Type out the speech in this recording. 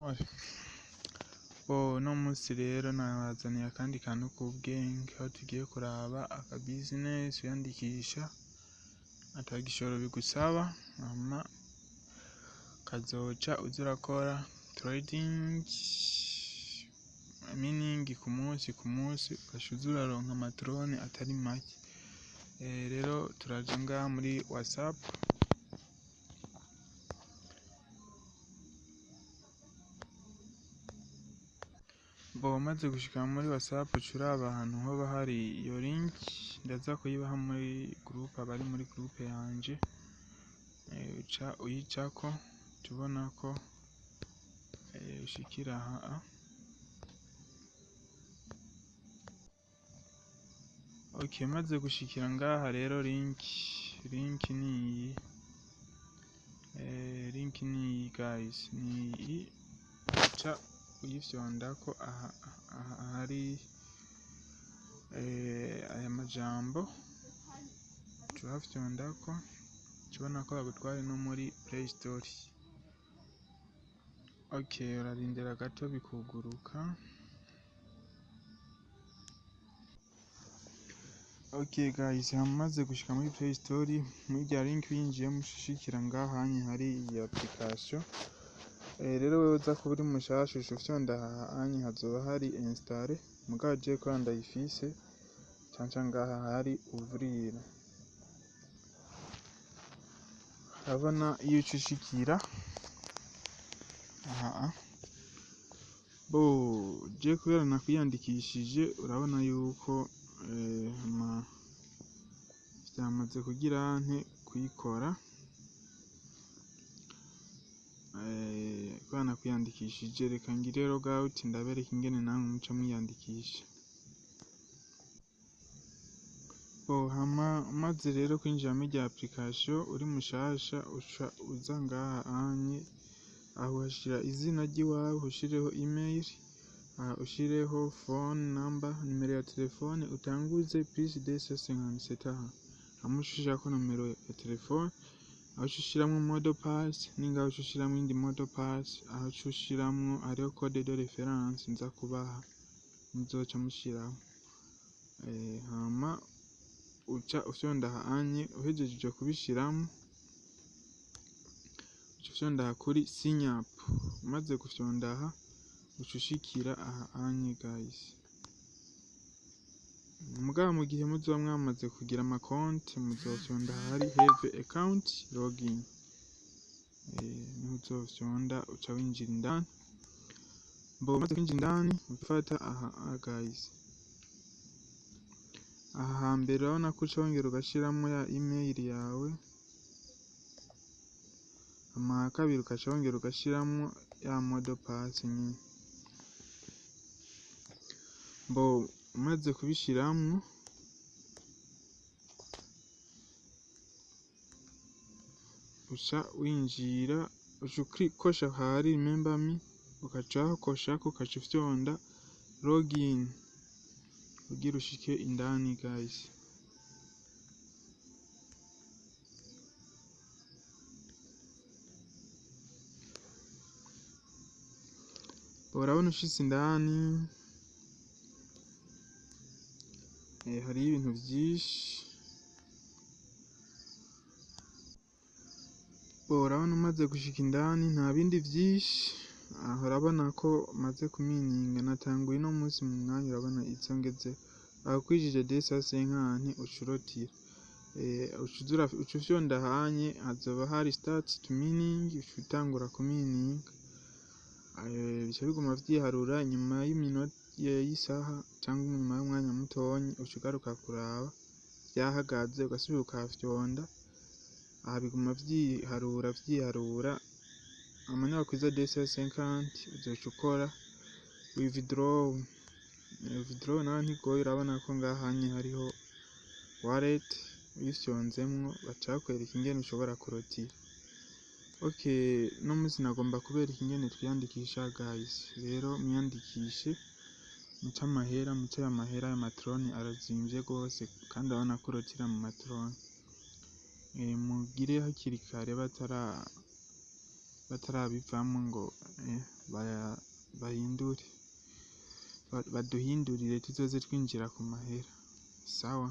Uno munsi rero nabazaniye akandi kantu k'ubwenge, aho tugiye kuraba aka business wiyandikisha ata gishoro bigusaba, hama ukazoca uza urakora trading, mining ku munsi ku munsi, ugaca uza uraronka amatrone atari make. Rero turaja ngaha muri WhatsApp. Bo umaze gushika muri WhatsApp uca uraba ahantu hoba hari iyo link, ndaza kuyibaha muri groupe, abari muri groupe yanje, uca uyicako uca ubona ko ushikira aha. Okay, maze gushikira ngaha rero link niyi, link niyi guys, niyi, uca uyifyondako aha hari aya majambo, uca uhafyondako uca ubona ko bagutwaye no muri Play Store. Okay, urarindira gato bikuguruka. Okay guys, hamaze gushika muri Play Store, muri rya link winjiyemo ushikira ngaha hari iyi application. Rero wewe uza kuba uri mushasha uca ufyonda aha hazoba hari install, mugabo jewe kubera ndayifise nca nca ngaha hari ouvrir. Urabona iyo uca ushikira aha. Bo jewe kubera nakwiyandikishije urabona yuko vyamaze kugira nte kuyikora. Kubera nakwiyandikishije reka ngire logout ndabereka ingene namwe muca mwiyandikisha. Bo hama umaze rero kwinjira muri rya application uri mushasha uca uza ngaha anye, aho uhashira izina ry'iwawe, ushireho email, aha ushireho phone number, nimero ya telefone, utanguze plus 257 aha, hama uce ushirako nomero ya telefone, aho uca ushiramwo mot de passe, ningaha uca ushiramwo iyindi mot de passe, aho uca ushiramwo hariho code de référence nza kubaha muzoca mushiramo. Hama uca ufyonda aha anye, uhejeje kubishiramwo uca ufyonda aha kuri sign up. Umaze gufyonda aha uca ushikira aha anye guys. Mugabo mu gihe muzoba mwamaze kugira ama konti muzofyonda ahari have account login. Niho uzofyonda uca winjira indani. Bo umaze kwinjira indani ufata aha guys. Aha hambere urabona ko uca wongera ugashiramwo ya email yawe, hama aha kabiri ugaca wongera ugashiramwo ya mot de passe nyene. Bo umaze kubishiramwo uca winjira, uca ukosha ahari remember me, ugaca uhakoshako ugaca ufyonda login kugira ushike indani guys. Urabona ushitse indani hariyo ibintu vyinshi. Urabona umaze gushika indani nta bindi vyinshi. Aho urabona ko maze kumininga, natanguye uno munsi mu mwanya, urabona izo ngeze aho kwijije 250 uca urotira. Uca ufyonda ahanye hazoba hari start to mining, uca utangura kumininga. Bica biguma vyiharura inyuma y'iminota y'isaha canke inyuma y'umwanya mutonyi uca ugaruka kuraba vyahagaze, ugasubira ukahafyonda. Aha biguma vyiharura vyiharura, hama niwakwiza 250 uzoca ukora withdraw. Withdraw nayo ntigoye, urabona ko ngaha anye hariho wallet, uyifyonzemwo baca bakwereka ingene ushobora kurotira. Okay, uno munsi nagomba kubereka ingene twiyandikisha guys. Rero mwiyandikishe muce amahera, muce amahera, ayo matroni arazimvye gose kandi urabona ko urotira mu matroni. Mugire hakiri kare. Batarabivamwo ngo bahindure, baduhindurire tuzoze twinjira ku mahera. Sawa.